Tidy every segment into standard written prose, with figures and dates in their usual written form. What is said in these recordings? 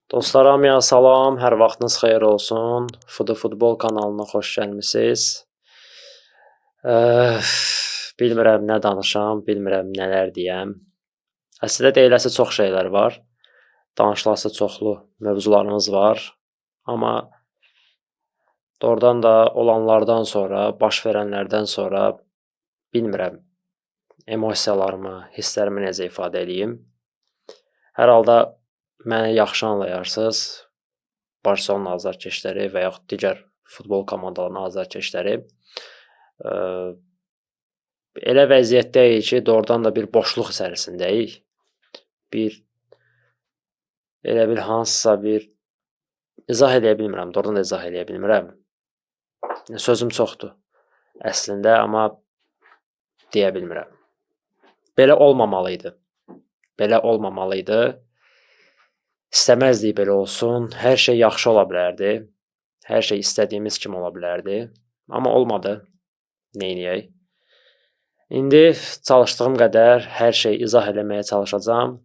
Dostlar, hamıya salam, hər vaxtınız xeyir olsun. Fudu Futbol kanalına xoş gəlmisiniz. Bilmirəm nə danışam, bilmirəm nələr deyəm. Əslində deyiləsi çox şeylər var. Danışılası çoxlu mövzularımız var. Amma doğrudan da olanlardan sonra, baş verənlərdən sonra bilmirəm emosiyalarımı, hisslərimi necə ifadə eləyim. Hər halda məni yaxşı anlayarsınız. Barselona azarkeşləri və yaxud digər futbol komandalarının azarkeşləri elə vəziyyətdəyik ki, doğrudan da bir boşluq içərisindəyik. Bir elə bir hansısa bir izah eləyə bilmirəm, doğrudan da izah eləyə bilmirəm. Sözüm çoxdur əslində, amma deyə bilmirəm. Belə olmamalı idi. Belə olmamalı idi. İstəməzdik belə olsun. Hər şey yaxşı ola bilərdi. Hər şey istədiyimiz kimi ola bilərdi. Amma olmadı. Neyniyək? İndi çalışdığım qədər hər şeyi izah eləməyə çalışacağam.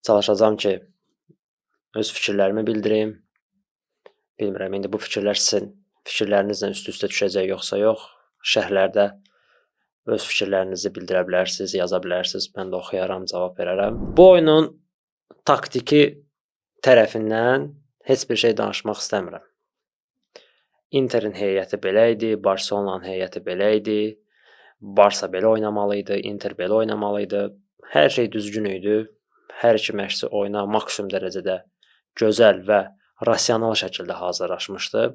Çalışacağam ki, öz fikirlərimi bildirim. Bilmirəm, indi bu fikirlər sizin fikirlərinizlə üst-üstə düşəcək yoxsa yox. Şərhlərdə öz fikirlərinizi bildirə bilərsiniz, yaza bilərsiniz. Mən də oxuyaram, cavab verərəm. Bu oyunun taktiki tərəfindən heç bir şey danışmaq istəmirəm. Interin heyəti belə idi, Barselonanın heyəti belə idi. Barsa belə oynamalı idi, Inter belə oynamalı idi. Hər şey düzgün idi. Hər iki məşqçi oyuna maksimum dərəcədə gözəl və rasional şəkildə hazırlaşmışdı.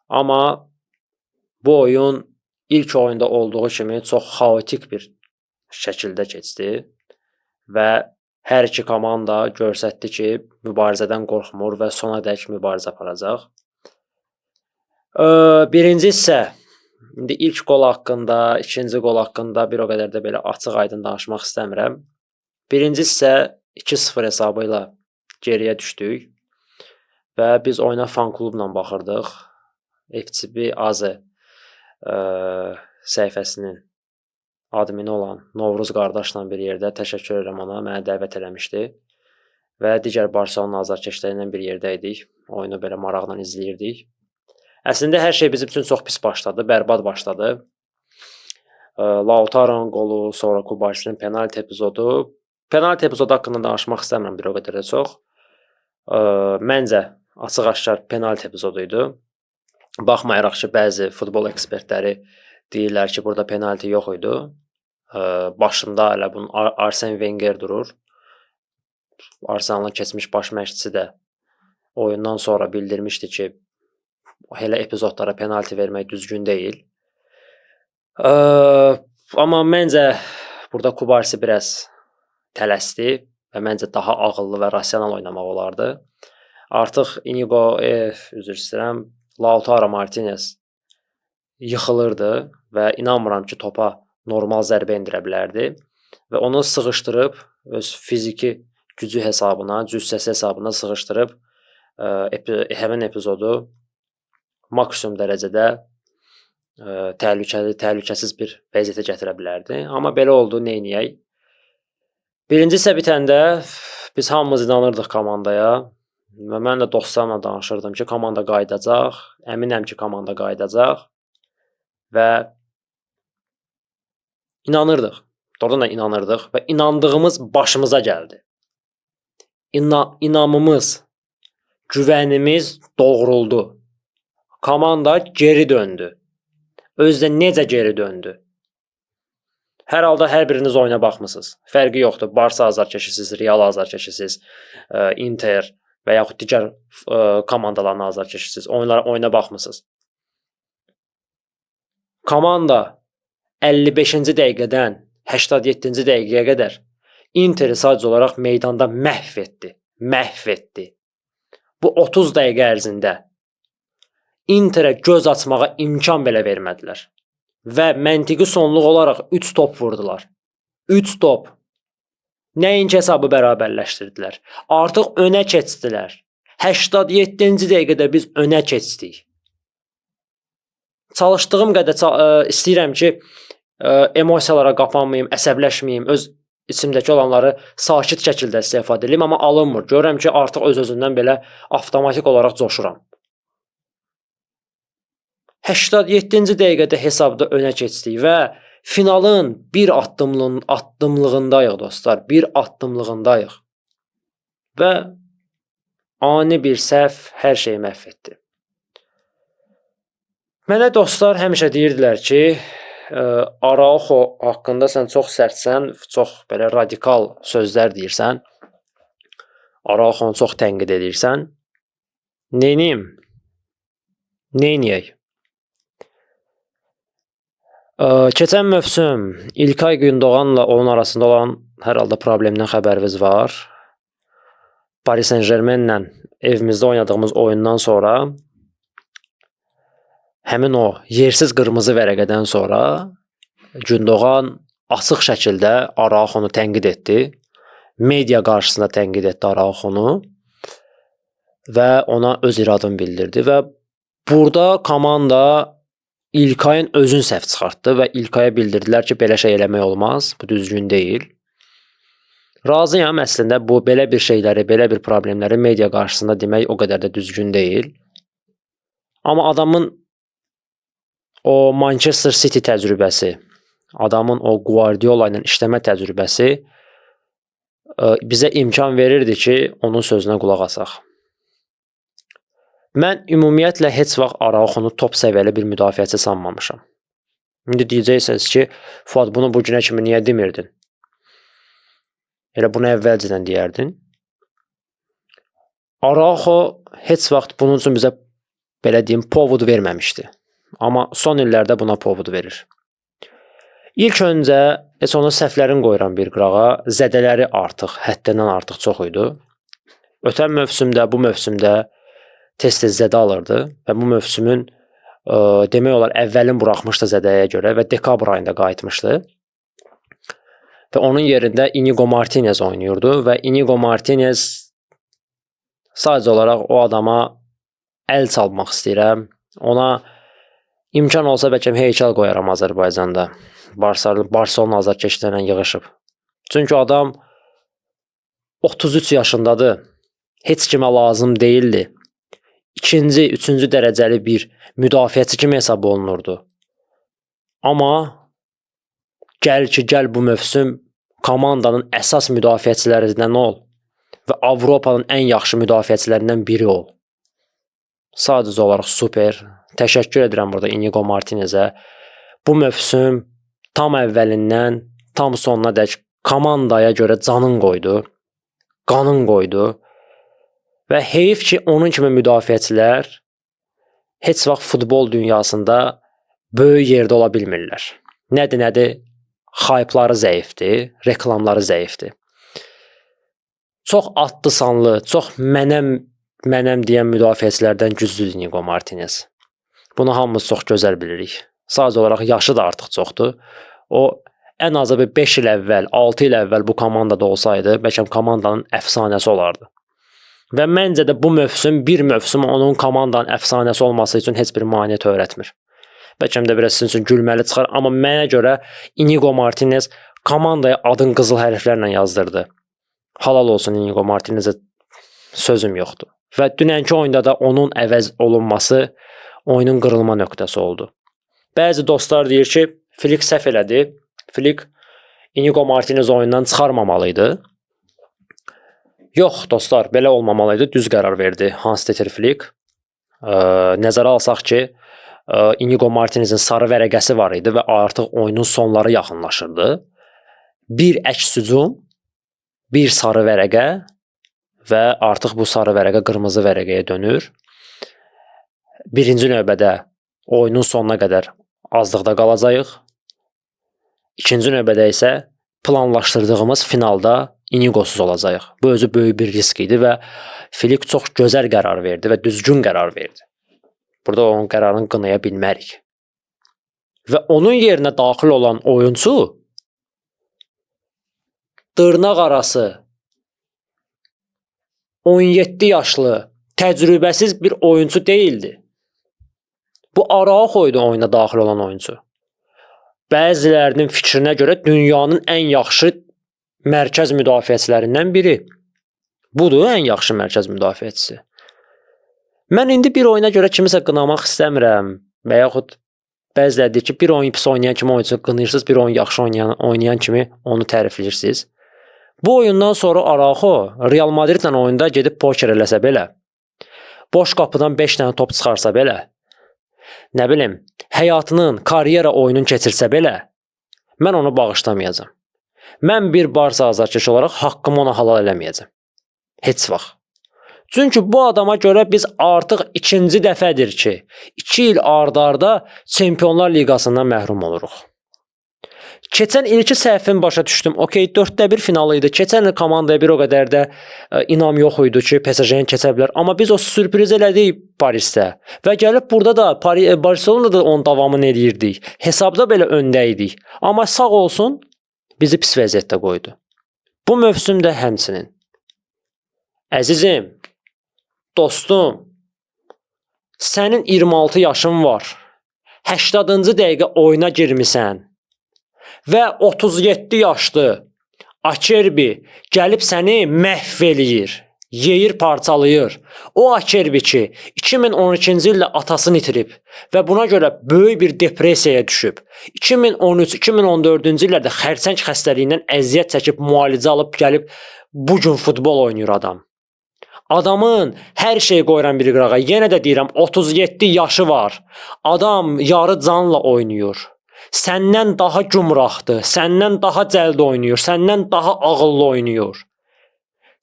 Amma bu oyun ilk oyunda olduğu kimi çox xaotik bir şəkildə keçdi və hər iki komanda göstərdi ki, mübarizədən qorxmur və sonadək mübarizə aparacaq. Birinci hissə, indi ilk qol haqqında, ikinci qol haqqında bir o qədər də belə açıq-aydın danışmaq istəmirəm. Birinci hissə 2-0 hesabı ilə geriyə düşdük və biz oyuna fan klubla baxırdıq. FCB Azı səhifəsinin admini olan Novruz qardaşla bir yerdə, təşəkkür edirəm ona, məni dəvət eləmişdi və digər Barselona azarkeşləri ilə bir yerdə idik. Oyunu belə maraqla izləyirdik. Əslində hər şey bizim üçün çox pis başladı, bərbad başladı. Lautaro'nun qolu, sonra Kubarsinin penalti epizodu. Penalti epizodu haqqında danışmaq istəmirəm bir o qədər də çox. Məncə açıq-aşkar penalti epizodu idi. Baxmayaraq ki, bəzi futbol ekspertləri deyirlər ki, burada penalti yox idi. Başında elə bunun Arsen Wenger durur. Arsenalın keçmiş baş məşqçisi də oyundan sonra bildirmişdi ki, elə epizodlara penalti vermək düzgün deyil. Amma məncə burada Kubarsi biraz tələsdi və məncə daha ağıllı və rasional oynamaq olardı. Artıq Inigo, üzr istəyirəm, Lautaro Martinez yıxılırdı və inanmıram ki, topa normal zərbə endirə bilərdi və onu sığışdırıb öz fiziki gücü hesabına, cüssəsi hesabına sığışdırıb həmin epizodu maksimum dərəcədə təhlükəli, təhlükəsiz bir vəziyyətə gətirə bilərdi. Amma belə oldu, neyniyək? Birinci hissə bitəndə biz hamımız inanırdıq komandaya və mən də dostlarımla danışırdım ki, komanda qayıdacaq, əminəm ki, komanda qayıdacaq və inanırdıq. Doğrudan da inanırdıq və inandığımız başımıza gəldi. İnamımız, güvənimiz doğruldu. Komanda geri döndü. Özü də necə geri döndü? Hər halda hər biriniz oyuna baxmısınız. Fərqi yoxdur. Barsa azarkeşisiz, Real azarkeşisiz, Inter və yaxud digər komandaların azarkeşisiz. Oyuna baxmısınız. Komanda 55-ci dəqiqədən 87-ci dəqiqəyə qədər Interi sadəcə olaraq meydanda məhv etdi. Məhv etdi. Bu 30 dəqiqə ərzində Interə göz açmağa imkan belə vermədilər. Və məntiqi sonluq olaraq 3 top vurdular. 3 top. Nəinki hesabı bərabərləşdirdilər. Artıq önə keçdilər. 87-ci dəqiqədə biz önə keçdik. Çalışdığım qədər istəyirəm ki, emosiyalara qapanmayım, əsəbləşməyim, öz içimdəki olanları sakit şəkildə sizə ifadə edeyim, amma alınmır. Görürəm ki, artıq öz-özündən belə avtomatik olaraq coşuram. 87-ci dəqiqədə hesabda önə keçdik və finalın bir addımlığındayıq dostlar. Bir addımlığındayıq. Və ani bir səhv hər şeyi məhv etdi. Mənə dostlar həmişə deyirdilər ki, Araujo haqqında sən çox sərtsən, çox belə radikal sözlər deyirsən. Araujo'nu çox tənqid edirsən. Neyniyim? Neyniyək? Keçən mövsüm İlkay Gündoğanla onun arasında olan hər halda problemdən xəbəriniz var. Paris Saint-Germainlə evimizdə oynadığımız oyundan sonra həmin o yersiz qırmızı vərəqədən sonra Gündoğan açıq şəkildə Araujo'nu tənqid etdi. Media qarşısında tənqid etdi Araujo'nu və ona öz iradını bildirdi və burada komanda İlkayın özün səhv çıxartdı və İlkaya bildirdilər ki, belə şey eləmək olmaz, bu düzgün deyil. Razıyam, əslində bu belə bir şeyləri, belə bir problemləri media qarşısında demək o qədər də düzgün deyil. Amma adamın o Manchester City təcrübəsi, adamın o Guardiola ilə işləmə təcrübəsi bizə imkan verirdi ki, onun sözünə qulaq asaq. Mən ümumiyyətlə heç vaxt Araujo'nu top səviyyəli bir müdafiəçi sanmamışam. İndi deyəcəksiniz ki, Fuad bunu bu günə kimi niyə demirdin? Elə bunu əvvəlcədən deyərdin. Araujo heç vaxt bunun üçün bizə belə deyim, povud verməmişdi. Amma son illərdə buna povud verir. İlk öncə heç onun səhvlərini qoyuram bir qırağa. Zədələri artıq, həddindən artıq çox idi. Ötən mövsümdə, bu mövsümdə tez-tez zədə alırdı və bu mövsümün demək olar əvvəlin buraxmışdı zədəyə görə və dekabr ayında qayıtmışdı. Və onun yerində Inigo Martinez oynayırdı və Inigo Martinez sadəcə olaraq o adama əl çalmaq istəyirəm. Ona imkan olsa bəlkə heykəl qoyaram Azərbaycanda. Barcelona azarkeşlərlə yığışıb. Çünki adam 33 yaşındadır. Heç kimə lazım deyildi. İkinci, üçüncü dərəcəli bir müdafiəçi kimi hesab olunurdu. Amma gəl ki, gəl bu mövsüm komandanın əsas müdafiəçilərindən ol və Avropanın ən yaxşı müdafiəçilərindən biri ol. Sadəcə olaraq super. Təşəkkür edirəm burada Inigo Martinezə. Bu mövsüm tam əvvəlindən tam sonuna dək komandaya görə canın qoydu, qanın qoydu. Və heyif ki, onun kimi müdafiəçilər heç vaxt futbol dünyasında böyük yerdə ola bilmirlər. Nədir? Hype'ları zəifdir, reklamları zəifdir. Çox adlı sanlı, çox mənəm deyən müdafiəçilərdən güclüdür Inigo Martinez. Bunu hamımız çox gözəl bilirik. Sadəcə olaraq yaşı da artıq çoxdur. O ən azı bir 5 il əvvəl, 6 il əvvəl bu komandada olsaydı, bəlkə komandanın əfsanəsi olardı. Və məncə də bu mövsüm bir mövsüm onun komandanın əfsanəsi olması üçün heç bir maneə törətmir. Bəlkə də biraz sizin üçün gülməli çıxar, amma mənə görə Inigo Martinez komandaya adın qızıl hərflərlə yazdırdı. Halal olsun Inigo Martinezə, sözüm yoxdur. Və dünənki oyunda da onun əvəz olunması oyunun qırılma nöqtəsi oldu. Bəzi dostlar deyir ki, Flick səhv elədi. Flick Inigo Martinez oyundan çıxarmamalı idi. Yox dostlar, belə olmamalı idi. Düz qərar verdi Hans-Dieter Flick. Nəzərə alsaq ki, Inigo Martinezin sarı vərəqəsi var idi və artıq oyunun sonları yaxınlaşırdı. Bir əks hücum, bir sarı vərəqə və artıq bu sarı vərəqə qırmızı vərəqəyə dönür. Birinci növbədə oyunun sonuna qədər azlıqda qalacağıq. İkinci növbədə isə planlaşdırdığımız finalda Inigosuz olacağıq. Bu özü böyük bir risk idi və Flick çox gözəl qərar verdi və düzgün qərar verdi. Burada onun qərarını qınaya bilmərik. Və onun yerinə daxil olan oyunçu dırnaq arası 17 yaşlı təcrübəsiz bir oyunçu deyildi. Bu Araujo idi oyuna daxil olan oyunçu. Bəzilərinin fikrinə görə dünyanın ən yaxşı mərkəz müdafiəçilərindən biri. Budur ən yaxşı mərkəz müdafiəçisi. Mən indi bir oyuna görə kimisə qınamaq istəmirəm və yaxud bəziləri deyir ki, bir oyun pis oynayan kimi oyunçunu qınayırsınız, bir oyun yaxşı oynayan kimi onu tərifləyirsiniz. Bu oyundan sonra Araujo Real Madridlə oyunda gedib poker eləsə belə, boş qapıdan 5 dənə top çıxarsa belə, nə bilim, həyatının, karyera oyununu keçirsə belə, mən onu bağışlamayacağam. Mən bir Barsa azarkeşi olaraq haqqımı ona halal eləməyəcəm. Heç vaxt. Çünki bu adama görə biz artıq ikinci dəfədir ki, 2 il ard-arda Çempionlar Liqasından məhrum oluruq. Keçən ilki səhvimi başa düşdüm. Okey, 4-1 finalı idi. Keçən il komandaya bir o qədər də inam yox idi ki, PSG-ni keçə bilər. Amma biz o sürpriz elədik Parisdə. Və gəlib burada da Barcelonada da onun davamını eləyirdik. Hesabda belə öndə idik. Amma sağ olsun bizi pis vəziyyətdə qoydu. Bu mövsüm də həmçinin. Əzizim, dostum, sənin 26 yaşın var. 80-cı dəqiqə oyuna girmisən. Və 37 yaşlı Acerbi gəlib səni məhv eləyir, yeyir, parçalayır. O Acerbi ki, 2012-ci ildə atasını itirib və buna görə böyük bir depressiyaya düşüb. 2013-2014-cü illərdə xərçəng xəstəliyindən əziyyət çəkib, müalicə alıb gəlib bu gün futbol oynayır adam. Adamın hər şeyi qoyuram bir qırağa. Yenə də deyirəm, 37 yaşı var. Adam yarı canla oynayır. Səndən daha gümrahdır, səndən daha cəld oynayır, səndən daha ağıllı oynayır.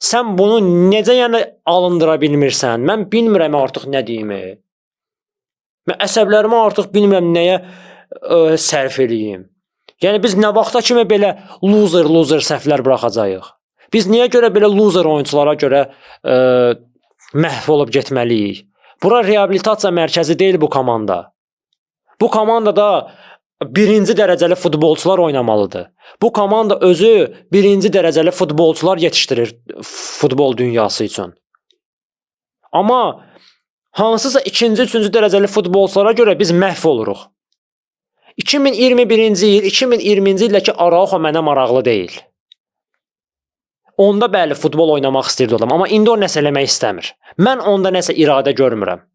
Sən bunu necə yəni alındıra bilmirsən? Mən bilmirəm artıq nə deyimi. Mən əsəblərimi artıq bilmirəm nəyə sərf eləyim. Yəni biz nə vaxta kimi belə loser səhvlər buraxacağıq? Biz niyə görə belə loser oyunçulara görə məhv olub getməliyik? Bura reabilitasiya mərkəzi deyil bu komanda. Bu komandada birinci dərəcəli futbolçular oynamalıdır. Bu komanda özü birinci dərəcəli futbolçular yetişdirir futbol dünyası üçün. Amma hansısa ikinci, üçüncü dərəcəli futbolçulara görə biz məhv oluruq. 2021-ci il, 2020-ci ildəki Araujo mənə maraqlı deyil. Onda bəli futbol oynamaq istəyirdi adam, amma indi o nəsə eləmək istəmir. Mən onda nəsə iradə görmürəm.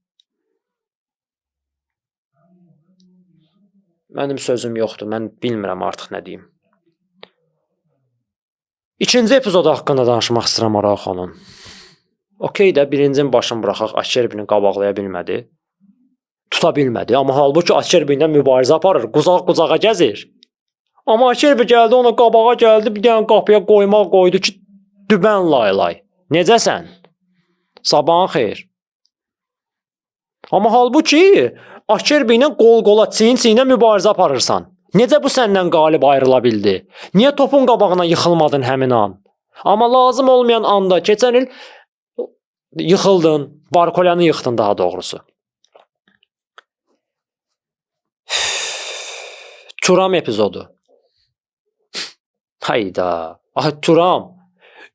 Mənim sözüm yoxdur. Mən bilmirəm artıq nə deyim. İkinci epizodu haqqında danışmaq istəyirəm Araujo'nun. Okey də birincinin başını buraxaq. Acerbini qabaqlaya bilmədi. Tuta bilmədi. Amma halbuki Acerbi ilə mübarizə aparır. Qucaq-qucağa gəzir. Amma Acerbi gəldi, ona qabağa gəldi, bir dənə qapıya qoymaq qoydu ki, dübən lay-lay. Necəsən? Sabahın xeyir. Amma halbuki Acerbi ilə qol-qola, çiyin-çiyinə mübarizə aparırsan. Necə bu səndən qalib ayrıla bildi? Niyə topun qabağına yıxılmadın həmin an? Amma lazım olmayan anda keçən il yıxıldın, Barkolyanı yıxdın daha doğrusu. Turam epizodu. Hayda. Ah, Turam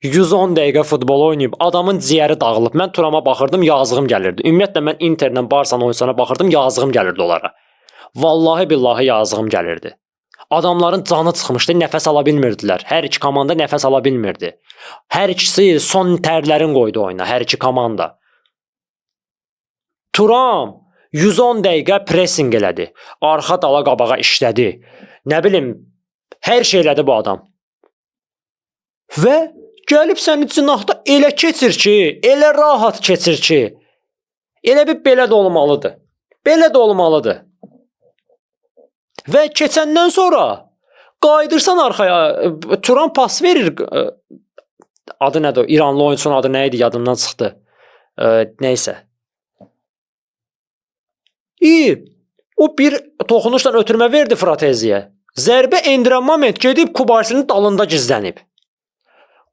110 dəqiqə futbol oynayıb, adamın ciyəri dağılıb. Mən Turama baxırdım, yazığım gəlirdi. Ümumiyyətlə mən Interlə Barsanın oyunçularına baxırdım, yazığım gəlirdi onlara. Vallahi billahi yazığım gəlirdi. Adamların canı çıxmışdı, nəfəs ala bilmirdilər. Hər iki komanda nəfəs ala bilmirdi. Hər ikisi son tərlərin qoydu oyuna, hər iki komanda. Turam 110 dəqiqə pressing elədi. Arxa dala qabağa işlədi. Nə bilim, hər şey elədi bu adam. Və gəlib səni cinahda elə keçir ki, elə rahat keçir ki, elə bir belə də olmalıdır. Belə də olmalıdır. Və keçəndən sonra qayıdırsan arxaya, Turan pas verir. Adı nədir? İranlı oyunçunun adı nə idi? Yadımdan çıxdı. Neysə. O bir toxunuşla ötürmə verdi Frateziyə. Zərbə endirən moment gedib Kubarsinin dalında gizlənib.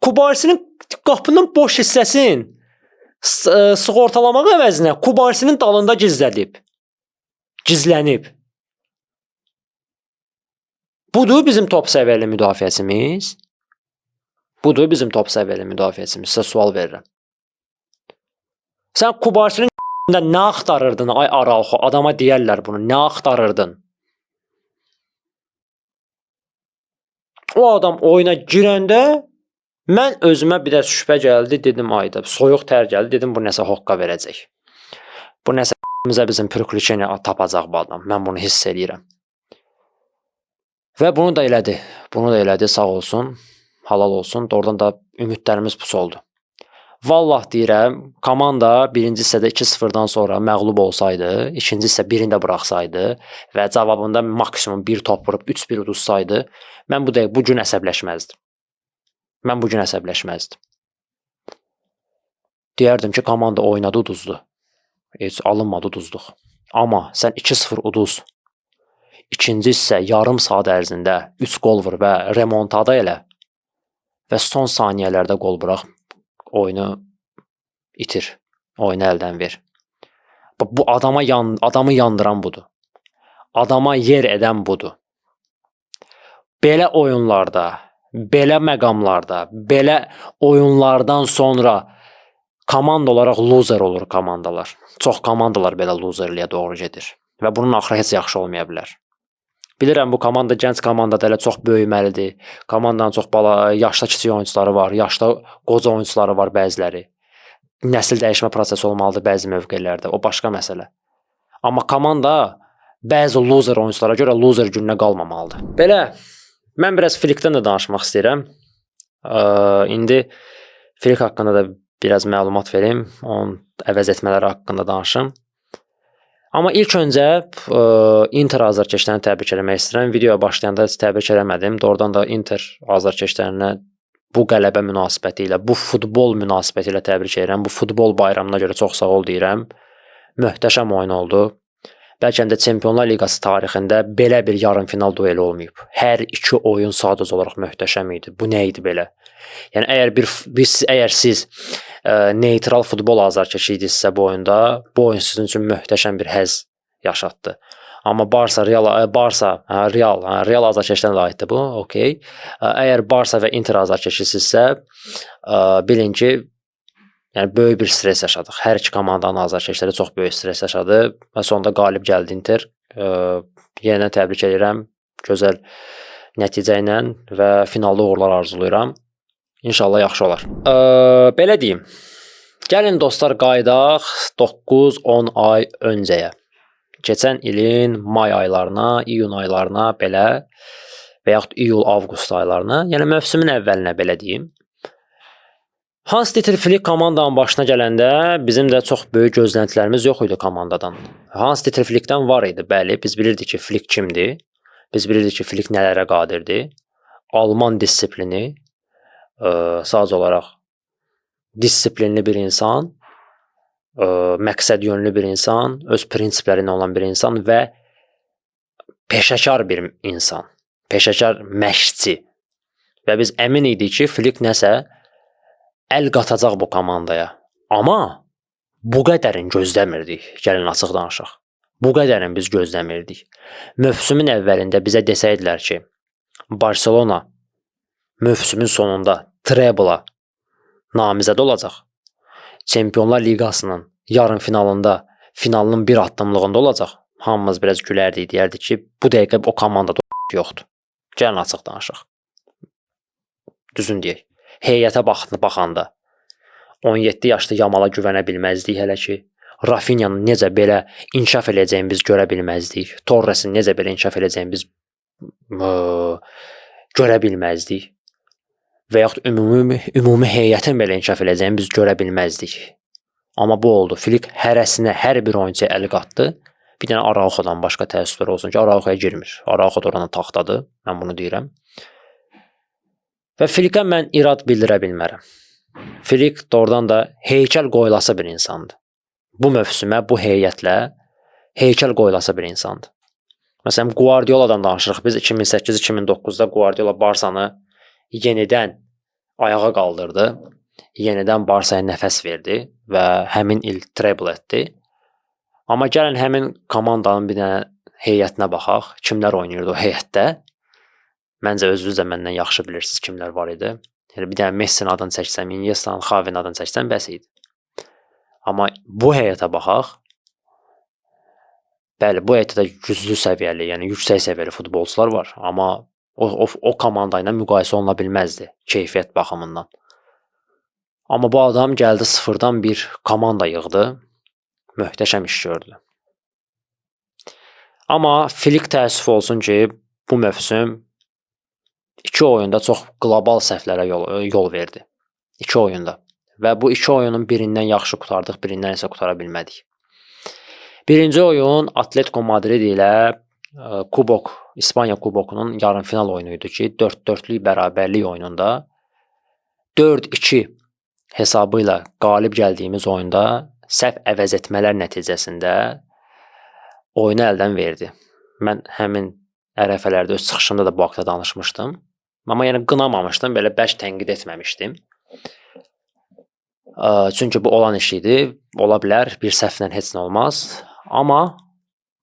Kubarsinin qapının boş hissəsini sığortalamaq əvəzinə Kubarsinin dalında gizlədib. Gizlənib. Budur bizim top səviyyəli müdafiəçimiz. Budur bizim top səviyyəli müdafiəçimiz. Sizə sual verirəm. Sən Kubarsinin nə axtarırdın ay Araujo? Adama deyərlər bunu. Nə axtarırdın? O adam oyuna girəndə mən özümə bir də şübhə gəldi, dedim ayda, soyuq tər gəldi, dedim bu nəsə hoqqa verəcək. Bu nəsə bizə bizim priklüçeniya tapacaq bu adam. Mən bunu hiss eləyirəm. Və bunu da elədi. Bunu da elədi, sağ olsun, halal olsun. Doğrudan da ümidlərimiz pus oldu. Vallah deyirəm, komanda birinci hissədə 2-0-dan sonra məğlub olsaydı, ikinci hissə birini də buraxsaydı və cavabında maksimum bir top vurub 3-1 uduzsaydı, mən bu dəqiqə bu gün əsəbləşməzdim. Mən bu gün əsəbləşməzdim. Deyərdim ki, komanda oynadı, uduzdu. Heç alınmadı, uduzduq. Amma sən 2-0 uduz. İkinci hissə yarım saat ərzində 3 qol vur və remontada elə və son saniyələrdə qol burax, oyunu itir, oyunu əldən ver. Bu adama adamı yandıran budur. Adama yer edən budur. Belə oyunlarda, belə məqamlarda, belə oyunlardan sonra komanda olaraq loser olur komandalar. Çox komandalar belə loserliyə doğru gedir və bunun axırı heç yaxşı olmaya bilər. Bilirəm bu komanda gənc komandadır, hələ çox böyüməlidir. Komandanın çox bala, yaşda kiçik oyunçuları var, yaşda qoca oyunçuları var bəziləri. Nəsil dəyişmə prosesi olmalıdır bəzi mövqelərdə. O başqa məsələ. Amma komanda bəzi loser oyunçulara görə loser gününə qalmamalıdır. Belə mən biraz Flickdən də danışmaq istəyirəm. İndi Flick haqqında da biraz məlumat verim, onun əvəz etmələri haqqında danışım. Amma ilk öncə Inter azarkeşlərini təbrik eləmək istəyirəm. Videoya başlayanda heç təbrik eləmədim. Doğrudan da Inter azarkeşlərinə bu qələbə münasibəti ilə, bu futbol münasibəti ilə təbrik edirəm. Bu futbol bayramına görə çox sağ ol deyirəm. Möhtəşəm oyun oldu. Bəlkə də Çempionlar Liqası tarixində belə bir yarımfinal dueli olmayıb. Hər iki oyun sadəcə olaraq möhtəşəm idi. Bu nə idi belə? Yəni əgər siz neytral futbol azarkeşi idinizsə bu oyunda, bu oyun sizin üçün möhtəşəm bir həzz yaşatdı. Amma Barsa, Real, Real, Real azarkeşlərinə də aiddir bu, okey. Əgər Barsa və Inter azarkeşisinizsə, bilin ki, yəni böyük bir stres yaşadıq. Hər iki komandanın azarkeşləri çox böyük stres yaşadı və sonda qalib gəldi Inter. Yenidən təbrik edirəm. Gözəl nəticə ilə və finalda uğurlar arzulayıram. İnşallah yaxşı olar. Belə deyim. Gəlin dostlar qayıdaq 9-10 ay öncəyə. Keçən ilin may aylarına, iyun aylarına belə və yaxud iyul-avqust aylarına, yəni mövsümün əvvəlinə belə deyim. Hans Dieter Flick komandanın başına gələndə bizim də çox böyük gözləntilərimiz yox idi komandadan. Hans Dieter Flickdən var idi, bəli, biz bilirdik ki, Flick kimdir. Biz bilirdik ki, Flick nələrə qadirdir. Alman disiplini, sadəcə olaraq disiplinli bir insan, məqsədyönlü bir insan, öz prinsipləri ilə olan bir insan və peşəkar bir insan, peşəkar məşqçi. Və biz əmin idik ki, Flick nəsə əl qatacaq bu komandaya. Amma bu qədərin gözləmirdik. Gəlin açıq danışaq. Bu qədərin biz gözləmirdik. Mövsümün əvvəlində bizə desəydilər ki, Barselona mövsümün sonunda treble-a namizəd olacaq. Çempionlar Liqasının yarım finalında, finalının bir addımlığında olacaq. Hamımız biraz gülərdik, deyərdik ki, bu dəqiqə o komandada yoxdur. Gəlin açıq danışaq. Düzün deyək. Heyətə baxanda 17 yaşlı Yamala güvənə bilməzdik hələ ki. Rafinyanın necə belə inkişaf eləyəcəyini biz görə bilməzdik. Torresin necə belə inkişaf eləyəcəyini biz görə bilməzdik. Və yaxud ümumi heyətin belə inkişaf eləyəcəyini biz görə bilməzdik. Amma bu oldu. Flick hərəsinə, hər bir oyunçuya əl qatdı. Bir dənə Araujo'dan başqa təəssüflər olsun ki, Araujo'ya girmir. Araujo da oranın taxtadır. Mən bunu deyirəm. Və Flickə mən irad bildirə bilmərəm. Flick doğrudan da heykəl qoyulası bir insandır. Bu mövsümə, bu heyətlə heykəl qoyulası bir insandır. Məsələn, Guardiola'dan danışırıq. Biz 2008-2009-da Guardiola Barsanı yenidən ayağa qaldırdı. Yenidən Barsaya nəfəs verdi və həmin il treble etdi. Amma gəlin həmin komandanın bir dənə heyətinə baxaq. Kimlər oynayırdı o heyətdə? Məncə özünüz də məndən yaxşı bilirsiniz kimlər var idi. Yəni bir dənə Messinin adını çəksəm, Iniesta'nın, Xavinin adını çəksəm bəs idi. Amma bu heyətə baxaq. Bəli, bu heyətdə də güclü səviyyəli, yəni yüksək səviyyəli futbolçular var. Amma O komanda ilə müqayisə oluna bilməzdi keyfiyyət baxımından. Amma bu adam gəldi sıfırdan bir komanda yığdı. Möhtəşəm iş gördü. Amma Flick təəssüf olsun ki, bu mövsüm 2 oyunda çox qlobal səhvlərə yol verdi. 2 oyunda. Və bu 2 oyunun birindən yaxşı qurtardıq, birindən isə qurtara bilmədik. Birinci oyun Atletico Madrid ilə Kubok, İspaniya Kubokunun yarımfinal oyunu idi ki, 4-4-lük bərabərlik oyununda 4-2 hesabı ilə qalib gəldiyimiz oyunda səhv əvəz etmələr nəticəsində oyunu əldən verdi. Mən həmin ərəfələrdə öz çıxışımda da bu haqda danışmışdım. Amma yəni qınamamışdım, belə bərk tənqid etməmişdim. Çünki bu olan iş idi. Ola bilər, bir səhvlə heç nə olmaz. Amma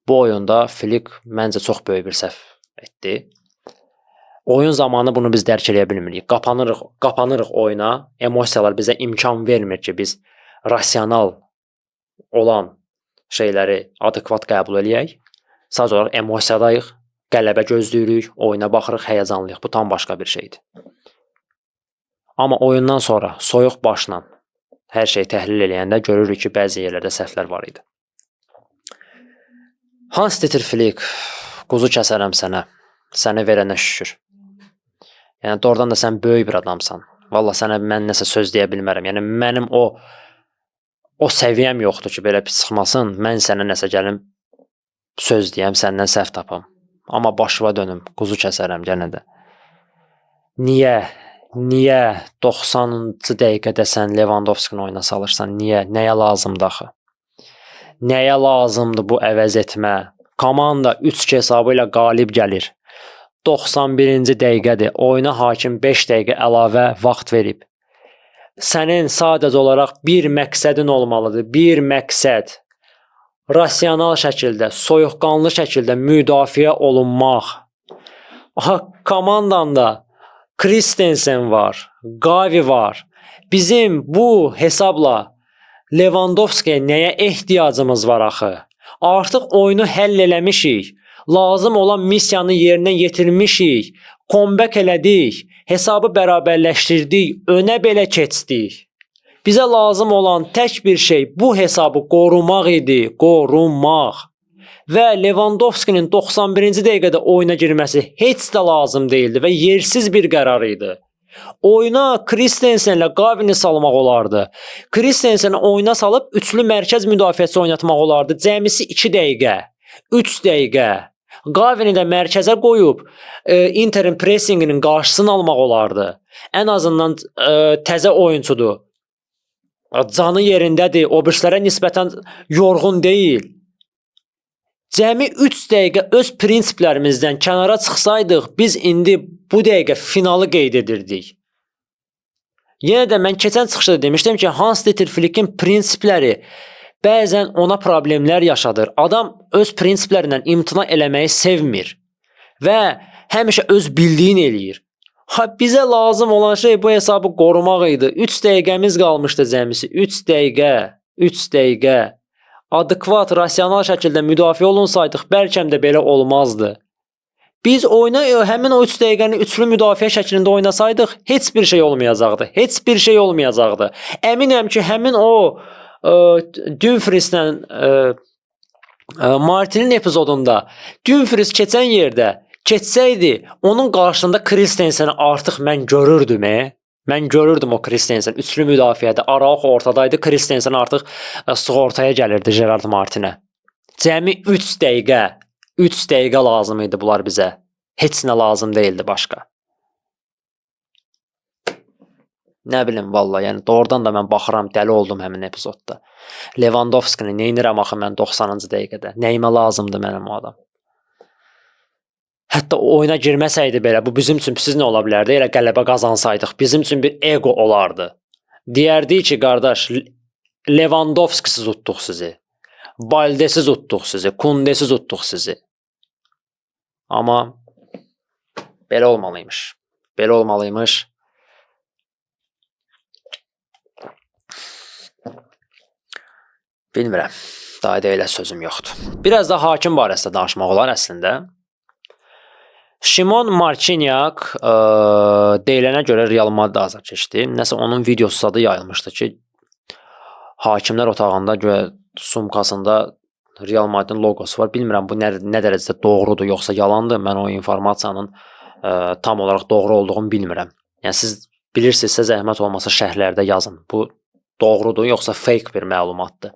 bu oyunda Flick məncə çox böyük bir səhv etdi. Oyun zamanı bunu biz dərk eləyə bilmirik. Qapanırıq oyuna. Emosiyalar bizə imkan vermir ki, biz rasional olan şeyləri adekvat qəbul eləyək. Sadəcə olaraq emosiyadayıq, qələbə gözləyirik, oyuna baxırıq, həyəcanlıyıq. Bu tam başqa bir şeydir. Amma oyundan sonra soyuq başla hər şeyi təhlil eləyəndə görürük ki, bəzi yerlərdə səhvlər var idi. Hans Dieter Flick, quzu kəsərəm sənə. Səni verənə şükür. Yəni doğrudan da sən böyük bir adamsan. Vallah sənə mən nəsə söz deyə bilmərəm. Yəni mənim o səviyyəm yoxdur ki, belə pis çıxmasın. Mən sənə nəsə gəlim söz deyəm, səndən səhv tapam. Amma başıma dönüm, quzu kəsərəm yenə də. Niyə? Niyə 90-cı dəqiqədə sən Lewandowskini oyuna salırsan? Niyə? Nəyə lazımdır axı? Nəyə lazımdır bu əvəz etmə? Komanda 3-2 hesabı ilə qalib gəlir. 91-ci dəqiqədir. Oyuna hakim 5 dəqiqə əlavə vaxt verib. Sənin sadəcə olaraq bir məqsədin olmalıdır. Bir məqsəd. Rasional şəkildə, soyuqqanlı şəkildə müdafiə olunmaq. Aha, komandanda Christensen var, Gavi var. Bizim bu hesabla Lewandowskiyə nəyə ehtiyacımız var axı? Artıq oyunu həll eləmişik. Lazım olan missiyanı yerinə yetirmişik. Comeback elədik. Hesabı bərabərləşdirdik. Önə belə keçdik. Bizə lazım olan tək bir şey bu hesabı qorumaq idi. Qorumaq. Və Lewandowskinin 91-ci dəqiqədə oyuna girməsi heç də lazım deyildi və yersiz bir qərar idi. Oyuna Christensenlə Gavini salmaq olardı. Christenseni oyuna salıb üçlü mərkəz müdafiəçisi oynatmaq olardı. Cəmisi 2 dəqiqə, 3 dəqiqə. Gavini də mərkəzə qoyub Interin pressinginin qarşısını almaq olardı. Ən azından təzə oyunçudur. Canı yerindədir, o birislərə nisbətən yorğun deyil. Cəmi 3 dəqiqə öz prinsiplərimizdən kənara çıxsaydıq, biz indi bu dəqiqə finalı qeyd edirdik. Yenə də mən keçən çıxışda demişdim ki, Hans Dieter Flickin prinsipləri bəzən ona problemlər yaşadır. Adam öz prinsiplərindən imtina eləməyi sevmir və həmişə öz bildiyini eləyir. Ha, bizə lazım olan şey bu hesabı qorumaq idi. 3 dəqiqəmiz qalmışdı cəmisi. 3 dəqiqə, 3 dəqiqə. Adekvat, rasional şəkildə müdafiə olunsaydıq, bəlkə də belə olmazdı. Biz oyuna həmin o 3 dəqiqəni üçlü müdafiə şəklində oynasaydıq, heç bir şey olmayacaqdı. Heç bir şey olmayacaqdı. Əminəm ki, həmin o Dumfrieslə Martinin epizodunda Dumfries keçən yerdə keçsəydi, onun qarşısında Christenseni artıq mən görürdüm. Mən görürdüm o Christensen üçlü müdafiədə, Araujo ortadaydı, Christensen artıq sığortaya gəlirdi Gerard Martinə. Cəmi 3 dəqiqə, 3 dəqiqə lazım idi bunlar bizə. Heç nə lazım deyildi başqa. Nə bilim valla, yəni doğrudan da mən baxıram, dəli oldum həmin epizodda. Lewandowskini neynirəm axı mən 90-cı dəqiqədə? Nəyimə lazımdır mənim o adam? Hətta oyuna girməsəydi belə, bu bizim üçün pis nə ola bilərdi? Elə qələbə qazansaydıq, bizim üçün bir ego olardı. Deyərdik ki, qardaş, Lewandowskisiz utduq sizi. Baldesiz utduq sizi, Kundesiz utduq sizi. Amma belə olmalıymış. Belə olmalıymış. Bilmirəm. Daha da elə sözüm yoxdur. Biraz da hakim barəsində danışmaq olar əslində. Şimon Marcinyak deyilənə görə Real Madrid azar keçdi. Nəsə onun videosu zadı yayılmışdı ki, hakimlər otağında güya sumkasında Real Madridin loqosu var. Bilmirəm bu nə dərəcədə doğrudur, yoxsa yalandır. Mən o informasiyanın tam olaraq doğru olduğunu bilmirəm. Yəni siz bilirsinizsə zəhmət olmasa şərhlərdə yazın. Bu doğrudur, yoxsa fake bir məlumatdır.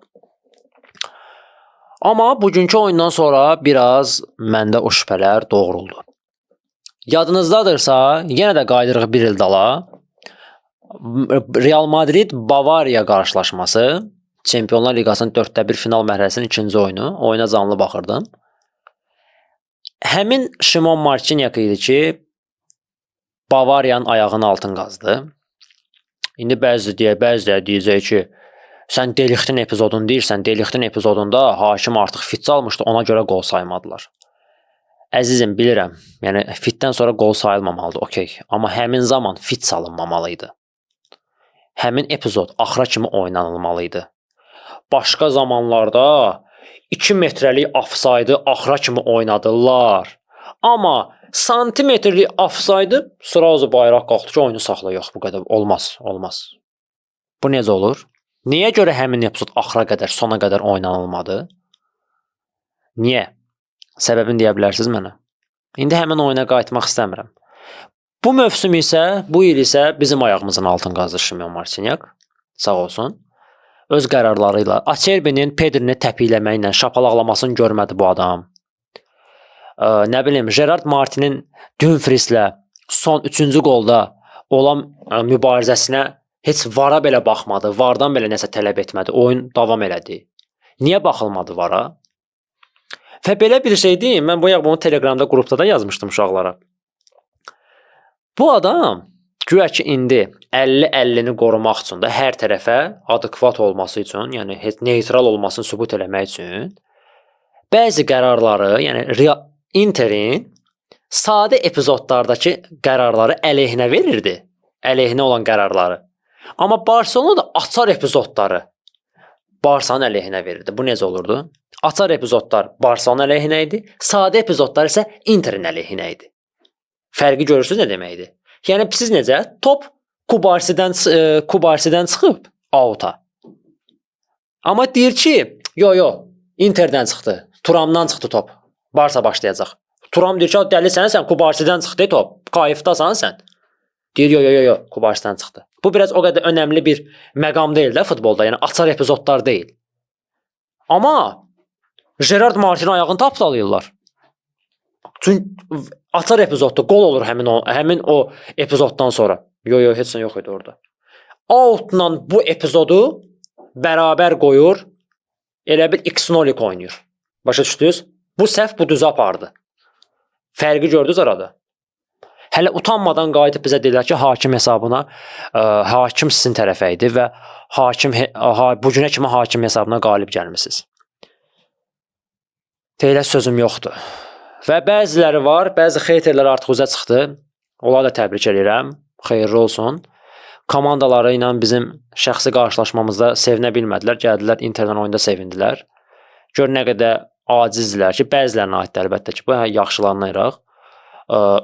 Amma bugünkü oyundan sonra biraz məndə o şübhələr doğruldu. Yadınızdadırsa, yenə də qayıdırıq bir il dala. Real Madrid Bavariya qarşılaşması, Çempionlar Liqasının 4-də 1 final mərhələsinin ikinci oyunu. Oyuna canlı baxırdım. Həmin Şimon Marcinyak idi ki, Bavariyanın ayağının altını qazdı. İndi bəziləri deyəcək ki, sən Delixtin epizodunu deyirsən, Delixtin epizodunda hakim artıq fit çalmışdı, ona görə qol saymadılar. Əzizim, bilirəm, yəni fitdən sonra qol sayılmamalıdır, okey. Amma həmin zaman fit salınmamalı idi. Həmin epizod axıra kimi oynanılmalı idi. Başqa zamanlarda 2 metrəlik ofsaydı axıra kimi oynadılar. Amma santimetrlik ofsaydı srazu bayraq qalxdı ki, oyunu saxla. Yox, bu qədər olmaz, olmaz. Bu necə olur? Niyə görə həmin epizod axıra qədər, sona qədər oynanılmadı? Niyə? Səbəbini deyə bilərsiniz mənə? İndi həmin oyuna qayıtmaq istəmirəm. Bu mövsüm isə, bu il isə bizim ayağımızın altını qazdı Şimon Marcinyak. Sağ olsun. Öz qərarları ilə Acerbinin Pedrini təpikləməklə şapalaqlamasını görmədi bu adam. Nə bilim, Gerard Martinin Dumfrieslə son 3-cü qolda olan mübarizəsinə heç vara belə baxmadı, vardan belə nəsə tələb etmədi. Oyun davam elədi. Niyə baxılmadı vara? Və belə bir şey deyim, mən bayaq bunu Telegramda qrupda da yazmışdım uşaqlara. Bu adam güya ki indi 50-50-ni qorumaq üçün də hər tərəfə adekvat olması üçün, yəni neytral olmasını sübut eləmək üçün bəzi qərarları, yəni Interin sadə epizodlardakı qərarları əleyhinə verirdi. Əleyhinə olan qərarları. Amma Barcelona da açar epizodları Barsanın əleyhinə verirdi. Bu necə olurdu? Açar epizodlar Barsanın əleyhinə idi, sadə epizodlar isə Interin əleyhinə idi. Fərqi görürsünüz nə deməkdir? Yəni siz necə? Top Kubarsidən çıxıb auta. Amma deyir ki, yo yo, Interdən çıxdı, Turamdan çıxdı top. Barsa başlayacaq. Turam deyir ki, dəlisən sən, Kubarsidən çıxdı top. Kayıfdasan sən. Deyir, yo yo yo yo, Kubarsidən çıxdı. Bu biraz o qədər önəmli bir məqam deyil də futbolda. Yəni açar epizodlar deyil. Amma Gerard Martinin ayağını tapdalayırlar. Çünki açar epizodda qol olur həmin o epizoddan sonra. Yo yo, heç nə yox idi orada. Outla bu epizodu bərabər qoyur. Elə bil X0 oynayır. Başa düşdünüz? Bu səhv bu düzə apardı. Fərqi gördünüz arada. Hələ utanmadan qayıdıb bizə dedilər ki, hakim hesabına, hakim sizin tərəfə idi və hakim bu günə kimi hakim hesabına qalib gəlmisiniz. Elə sözüm yoxdur. Və bəziləri var, bəzi heyterlər artıq üzə çıxdı. Onları da təbrik edirəm. Xeyirli olsun. Komandaları ilə bizim şəxsi qarşılaşmamızda sevinə bilmədilər. Gəldilər Interdən oyunda sevindilər. Gör nə qədər acizdirlər ki, bəzilərinə aiddir əlbəttə ki, bu yaxşılarına iraq.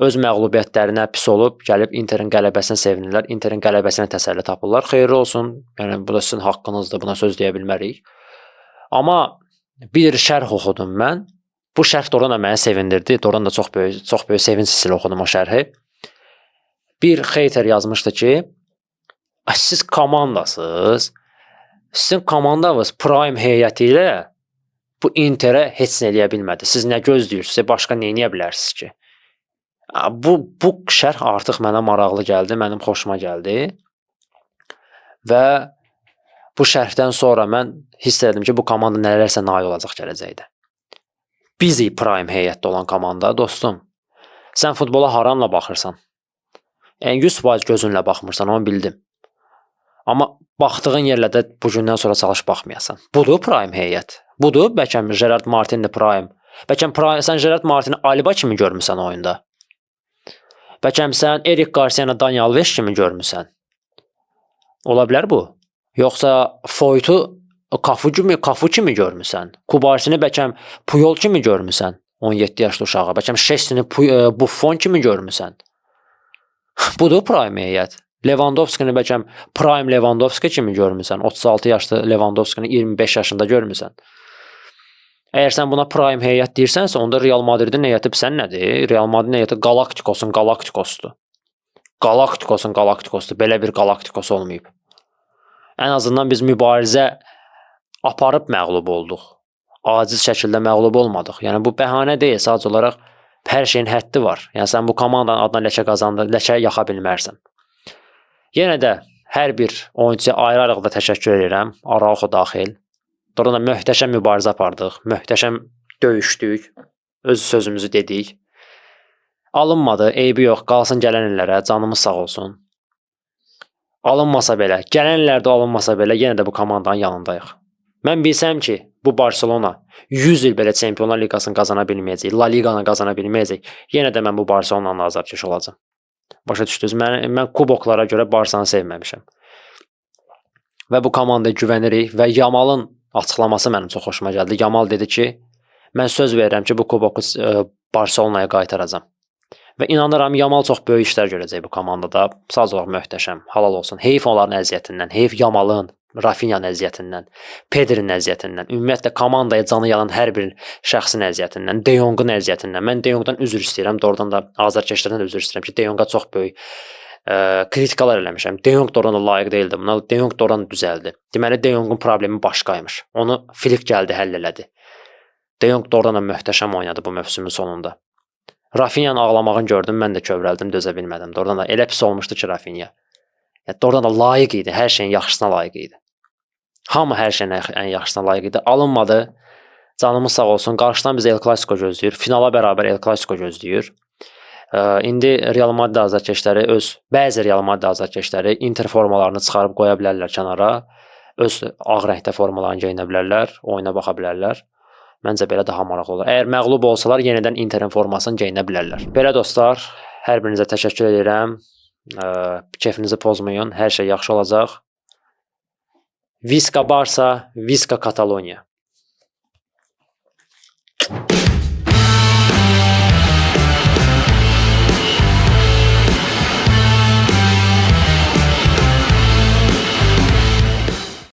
Öz məğlubiyyətlərinə pis olub, gəlib Interin qələbəsinə sevinirlər, Interin qələbəsinə təsəlli tapırlar. Xeyirli olsun. Yəni bu da sizin haqqınızdır, buna söz deyə bilmərik. Amma bir şərh oxudum mən. Bu şərh doğrudan da məni sevindirdi. Doğrudan da çox böyük, çox böyük sevinç hissi ilə oxudum o şərhi. Bir hater yazmışdı ki, siz komandasınız. Sizin komandanız prime heyəti ilə bu Interə heç nə eləyə bilmədi. Siz nə gözləyirsiniz? Başqa nə eləyə bilərsiniz ki? Bu şərh artıq mənə maraqlı gəldi, mənim xoşuma gəldi. Və bu şərhdən sonra mən hiss elədim ki, bu komanda nələrsə nail olacaq gələcəkdə. Bizi prime heyətdə olan komanda, dostum. Sən futbola haranla baxırsan? Yəni 100% gözünlə baxmırsan, onu bildim. Amma baxdığın yerlərdə bu gündən sonra çalış baxmayasan. Budur prime heyət. Budur bəlkə Gerard Martin'dir prime. Bəlkə prime, sən Gerard Martin'i Alba kimi görmüsən oyunda. Bəlkə sən Eric Garcia'nı Dani Alves kimi görmüsən. Ola bilər bu. Yoxsa Foyt'u Kafu kimi görmüsən? Kubarsini bəlkə Puyol kimi görmüsən? 17 yaşlı uşağı. Bəlkə Şeşnini Buffon kimi görmüsən? Budur prime heyət. Lewandowskini bəlkə prime Lewandowski kimi görmüsən? 36 yaşlı Lewandowskini 25 yaşında görmüsən? Əgər sən buna prime heyət deyirsənsə, onda Real Madridin heyəti sən nədir? Real Madridin heyəti Galaktikosun Galaktikosdur. Galaktikosun Galaktikosdur. Belə bir Galaktikos olmayıb. Ən azından biz mübarizə aparıb məğlub olduq. Aciz şəkildə məğlub olmadıq. Yəni bu bəhanə deyil, sadəcə olaraq hər şeyin həddi var. Yəni sən bu komandanın adına ləkə qazandı, ləkə yaxa bilmərsən. Yenə də hər bir oyunçuya ayrı-ayrılıqda təşəkkür edirəm, Araujo daxil. Doğrudan da möhtəşəm mübarizə apardıq, möhtəşəm döyüşdük, öz sözümüzü dedik. Alınmadı, eybi yox, qalsın gələn illərə, canımız sağ olsun. Alınmasa belə, gələn illərdə alınmasa belə yenə də bu komandanın yanındayıq. Mən bilsəm ki, bu Barselona 100 il belə Çempionlar Liqasını qazana bilməyəcək, La Liqanı qazana bilməyəcək, yenə də mən bu Barselonanın azarkeşi olacağam. Başa düşdünüz? Mən kuboklara görə Barsanı sevməmişəm. Və bu komandaya güvənirik və Yamalın açıqlaması mənim çox xoşuma gəldi. Yamal dedi ki, mən söz verirəm ki, bu kuboku Barselonaya qaytaracağam. Və inanıram Yamal çox böyük işlər görəcək bu komandada. Sadəcə olaraq möhtəşəm, halal olsun. Heyf onların əziyyətindən, heyf Yamalın, Rafinyanın əziyyətindən, Pedrinin əziyyətindən, ümumiyyətlə komandaya canı yanan hər bir şəxsin əziyyətindən, De Jong'un əziyyətindən. Mən De Jong'dan üzr istəyirəm, doğrudan da azarkeşlərdən də üzr istəyirəm ki, De Jong'a çox böyük kritikalar eləmişəm. De Jong doğrudan da layiq deyildi buna. De Jong doğrudan düzəldi. Deməli De Jong'un problemi başqaymış. Onu Flick gəldi, həll elədi. De Jong doğrudan da möhtəşəm oynadı bu mövsümün sonunda. Rafinyanın ağlamağını gördüm, mən də kövrəldim, dözə bilmədim. Doğrudan da elə pis olmuşdu ki, Rafinya. Yəni, doğrudan da layiq idi, hər şeyin yaxşısına layiq idi. Hamı hər şeyin ən yaxşısına layiq idi. Alınmadı. Canımız sağ olsun. Qarşıdan bizə El Clasico gözləyir. Finala bərabər El Clasico gözləyir. İndi Real Madrid azarkeşləri bəzi Real Madrid azarkeşləri Inter formalarını çıxarıb qoya bilərlər kənara. Öz ağ rəngdə formalarını geyinə bilərlər, oyuna baxa bilərlər. Məncə belə daha maraqlı olar. Əgər məğlub olsalar yenidən Interin formasını geyinə bilərlər. Belə dostlar, hər birinizə təşəkkür edirəm. Kefinizi pozmayın. Hər şey yaxşı olacaq. Visca Barça, Visca Catalonia.